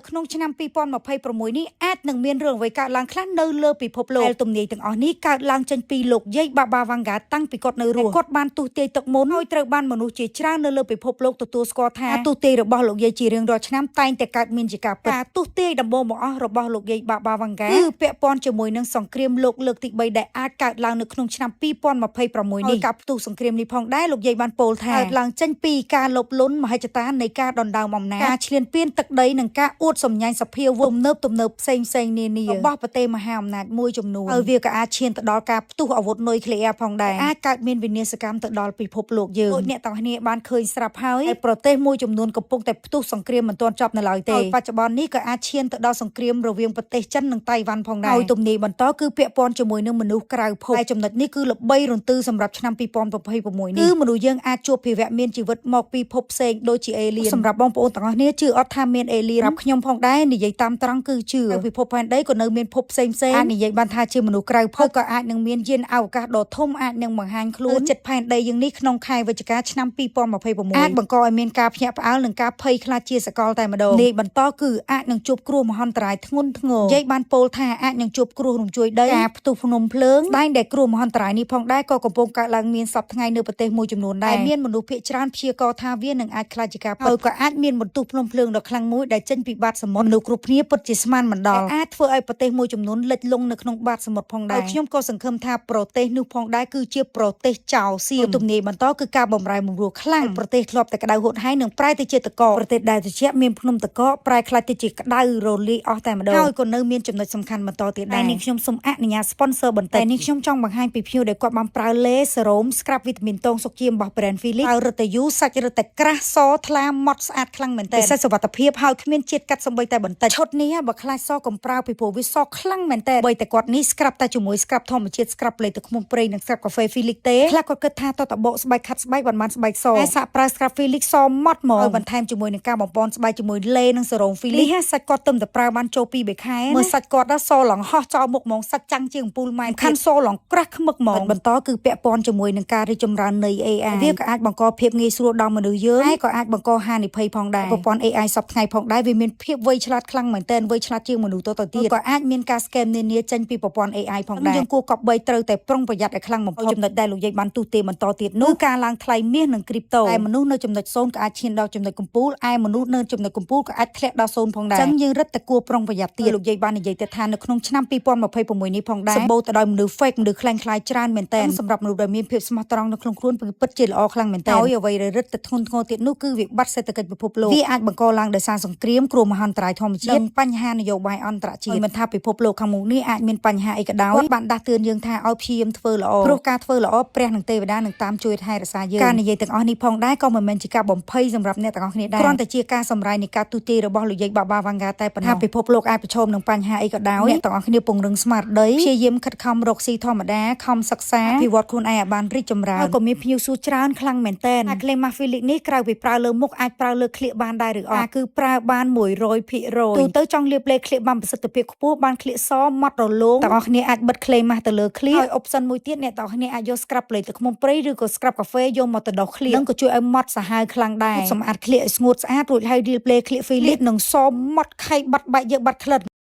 ក្នុងឆ្នាំ2026នេះអាចនឹងមានរឿងអ្វីកើតឡើងខ្លះនៅលើពិភពលោកដែលទំនាយទាំងអស់នេះកើតឡើងចេញពីលោកយាយបាបាវ៉ាងហ្គាតាំងពីគាត់នៅរស់គាត់បានទស្សន៍ទាយទុកមុនហើយត្រូវបានមនុស្សជាច្រើននៅលើពិភពលោកទទួលស្គាល់ថាទស្សន៍ទាយរបស់លោកយាយជារៀងរាល់ឆ្នាំតែងតែកើតមានជាការពិតការទស្សន៍ទាយដំបូងបង្អស់របស់លោកយាយបាបាវ៉ាងហ្គាគឺពាក់ព័ន្ធជាមួយនឹងសង្គ្រាមលោកលើកទី3ដែលអាចកើតឡើងនៅក្នុងឆ្នាំ2026នេះហើយការផ្ទុះសង្គ្រាមនេះផងដែរលោកយាយបានពោលថាកើតឡើងចេញពីការលោភលន់មហិច្ឆតានៃការដណ្ដើមអំណាចការឈ្លានពានទឹកដីនិងការអួតសម្ញែងសភាវុធទំនើបទំនើបផ្សេងផ្សេងនានារបស់ប្រទេសមហាអំណាចមួយចំនួនហើយវាក៏អាចឈានទៅដល់ការផ្ទុះអាវុធនុយក្លេអ៊ែរផងដែរអាចកើតមានវិនាសកម្មទៅដល់ពិភពលោកយើងដូចអ្នកទាំងគ្នាបានឃើញស្រាប់ហើយហើយប្រទេសមួយចំនួនកំពុងតែផ្ទុះសង្គ្រាមមិនទាន់ចប់នៅឡើយទេហើយបច្ចុប្បន្ននេះក៏អាចឈានទៅដល់សង្គ្រាមរវាងប្រទេសចិននិងតៃវ៉ាន់ផងដែរហើយទំនាយបន្តគឺពាក់ព័ន្ធជាមួយនឹងមនុស្សក្រៅភពហើយចំណុចនេះគឺល្បីរន្ទឺសម្រាប់ឆ្នាំ2026នេះគឺមនុស្សយើងអាចជួបភាវៈមានជីវិតមកពីភពផ្សេងដូចជាអេលៀនសម្រាប់បងប្អូនទាំងអស់គ្នាជឿអត់ថាមានអេលៀនសម្រាប់ខ្ញុំផងដែរនិយាយតាមត្រង់គឺជឿហើយពិភពផែនដីក៏នៅមានភពផ្សេងផ្សេងអាចនិយាយបានថាជាមនុស្សក្រៅភពក៏អាចនឹងមានយានអវកាសដ៏ធំអាចនឹងបង្ហាញខ្លួនចិត្តផែនដីយើងនេះក្នុងខែវិច្ឆិកាឆ្នាំ2026អាចបង្កឲ្យមានការភ្ញាក់ផ្អើលនិងការភ័យខ្លាចជាសកលតែម្ដងនេះបន្តគឺអាចនឹងជួបគ្រោះមហន្តរាយធ្ងន់ធ្ងរនិយាយបានពោលថាអាចនឹងជួបគ្រោះរំជួយដីការផ្ទុះភ្នំភ្លើងស្ដែងដែលគ្រោះមហន្តរាយនេះផងដែរក៏កំពុងកើតឡើងមានសពថ្ងៃនៅប្រទេសមួយចំនួនដែរមានមនុស្សភាគច្រើនព្យាករណ៍ថាវានឹងអាចក្លាយជាការពិតហើយក៏អាចមានបន្ទុះភ្នំភ្លើងដ៏ខ្លាំងមួយដែលចេញពីបាតសមុទ្រមនុស្សគ្រប់គ្នាពិតជាស្មានមិនដល់អាចធ្វើឲ្យប្រទេសមួយចំនួនលិចលង់នៅក្នុងបាតសមុទ្រផងដែរខ្ញុំក៏សង្ឃឹមថាប្រទេសនោះផងដែរគឺជាប្រទេសចោលសៀមទំនាយបន្តគឺការបំរែបំរួលខ្លាំងប្រទេសធ្លាប់តែក្តៅហួតហែងនឹងប្រែទៅជាទឹកកកប្រទេសដែលត្រជាក់មានភ្នំទឹកកកប្រែក្លាយទៅជាក្តៅរលាយអស់តែម្ដងហើយក៏នៅមានចំណុចសំខាន់បន្តទៀតដែរនេះខ្ញុំសូមអនុញ្ញាត sponsor បន្តិចនេះខ្ញុំចង់បង្ហាញពីភ្ញៀវដែលគាត់បានប្រើលេសេរ៉ូម scrub វីតាមីនតងសុកជារបស់ brand Felix ហើយរត់តែយូរសាច់រត់តែក្រាស់សថ្លាម៉ត់ស្អាតខ្លាំងមែនទែនពិសេសសុវត្ថិភាពហើយគ្មានជាតិកាត់សំបីតែបន្តិចឈុតនេះបើខ្លាចសកុំប្រើពីព្រោះវាសខ្លាំងមែនទែនបីតែគាត់នេះ scrub តែជាមួយ scrub ធម្មជាតិ scrub លេទឹកឃ្មុំព្រៃនិង scrub កាហ្វេ Felix ទេខ្លះគាត់គិតថាតតបកស្បែកខាត់ស្បែកបានបានស្បែកសតែសាកប្រើ scrub Felix សម៉ត់ហ្មងហើយបន្ថែមជាមួយនឹងការបំពន់ស្បែកជាមួយលេនិងសេរ៉ូម Felix នេះសាច់គាត់ទឹមតែប្រើបានចូល2 3ខែមើលសាច់គាត់ដល់សឡងហោះចោលមុខហ្មងសាច់ចាំងជាងអំពូលម៉ែនខាន់សឡងក្រាស់ខ្មឹកហ្មងបន្តគឺពាក់ព័ន្ធជាមួយនឹងការរីកចម្រើននៃ AI វាក៏អាចបង្កភាពងាយស្រួលដល់មនុស្សយើងហើយក៏អាចបង្កហានិភ័យផងដែរប្រព័ន្ធ AI សពថ្ងៃផងដែរវាមានភាពវៃឆ្លាតខ្លាំងមែនទែនវៃឆ្លាតជាងមនុស្សទៅទៅទៀតក៏អាចមានការ scam នានាចេញពីប្រព័ន្ធ AI ផងដែរយើងគួរគប្បីត្រូវតែប្រុងប្រយ័ត្នឲ្យខ្លាំងបំផុតចំណុចដែលលោកយាយបានទូទេបន្តទៀតនោះការឡើងថ្លៃមាសនិង crypto តែមនុស្សនៅចំណុច0ក៏អាចឈានដល់ចំណុចកំពូលឯមនុស្សនៅចំណុចកំពូលក៏អាចធ្លាក់ដល់0ផងដែរអញ្ចឹងយើងរឹតតែគួរប្រុងប្រយ័ត្នទៀតលោកយាយបាននិយាយទៅថានៅក្នុងឆ្នាំ2026នេះផងដែរសម្បូរទៅដោយមនុស្ស fake មនុស្សក្លែងក្លាយច្រើនមែនទែនសម្រាប់មនុស្សដែលមានភាពស្មោះត្រង់នៅក្នុងខ្លួនពិតជាល្អខ្លាំងមែនទែនហើយអ្វីដែលរឹតតែធ្ងន់ធ្ងរទៀតនោះគឺវិបត្តិសេដ្ឋកិច្ចពិភពលោកវាអាចបង្កឡើងដោយសារសង្គ្រាមគ្រោះមហន្តរាយធម្មជាតិនិងបញ្ហានយោបាយអន្តរជាតិមិនថាពិភពលោកខាងមុខនេះអាចមានបញ្ហាអីក៏ដោយគាត់បានដាស់តឿនយើងថាឲ្យព្យាយាមធ្វើល្អព្រោះការធ្វើល្អព្រះនិងទេវតានឹងតាមជួយថែរក្សាយើងការនិយាយទាំងអស់នេះផងដែរក៏មិនមែនជាការបំភ័យសម្រាប់អ្នកទាំងអស់គ្នាដែរគ្រាន់តែជាការសម្រាយនៃការទូទាយរបស់លោកយាយបាបាវ៉ាងហ្គាតែប៉ុណ្ណោះថាពិភពលោកអាចប្រឈមនឹងបញ្ហាអីក៏ដោយអ្នកទាំងអស់គ្នាពង្រឹងស្មារតីព្យាយាមខិតខំរកស៊ីធម្មតាខំសិក្សាអភិវឌ្ឍខ្លួនឯងឲ្យបានរីកចម្រើនហើយក៏មានភ្ញៀវសួរច្រើនខ្លាំងមែនទែនអា Clay Mask Felix នេះក្រៅពីប្រើលើមុខអាចប្រើលើក្លៀកបានដែរឬអត់គឺប្រើបាន100%ទូទៅចង់លាបលេក្លៀកបានប្រសិទ្ធភាពខ្ពស់បានក្លៀកសម៉ត់រលោងទាំងអស់គ្នាអាចបិទ Clay Mask ទៅលើក្លៀកហើយ option មួយទៀតអ្នកទាំងអស់គ្នាអាចយក scrub លេទឹកឃ្មុំព្រៃឬក៏ scrub កាហ្វេយកមកទៅដោះក្លៀកនឹងក៏ជួយឲ្យម៉ត់សាហាវខ្លាំងដែរសម្អាតក្លៀកឲ្យស្ងួតស្អាតរួចហើយរៀបលេក្លៀក Felix នឹងសម៉ត់ខៃបាត់បែកយើងបាត់ក្លិន។